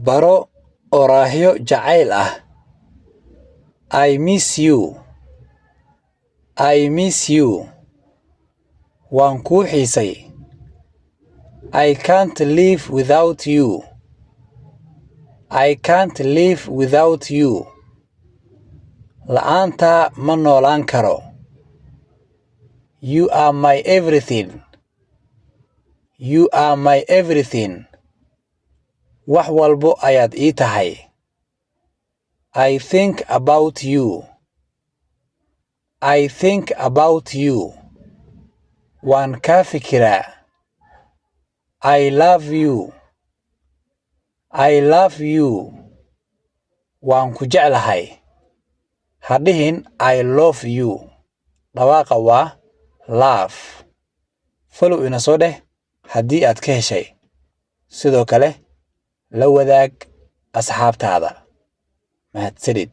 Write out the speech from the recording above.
Baro oraahyo jacayl ah. I miss you. I miss you. Waan kuu xiisay. I can't live without you. I can't live without you. La'aantaa ma noolaan karo. You are my everything. You are my everything. Wax walbo ayaad ii tahay. I think about you. I think about you. Waan kaa fikiraa. I love you. I love you. Waan ku jeclahay. Ha dhihin "I love you". Dhawaaqa waa love. Follow ina soo dheh haddii aad ka heshay. Sidoo kale la wadaag asxaabtaada. Mahadsanid.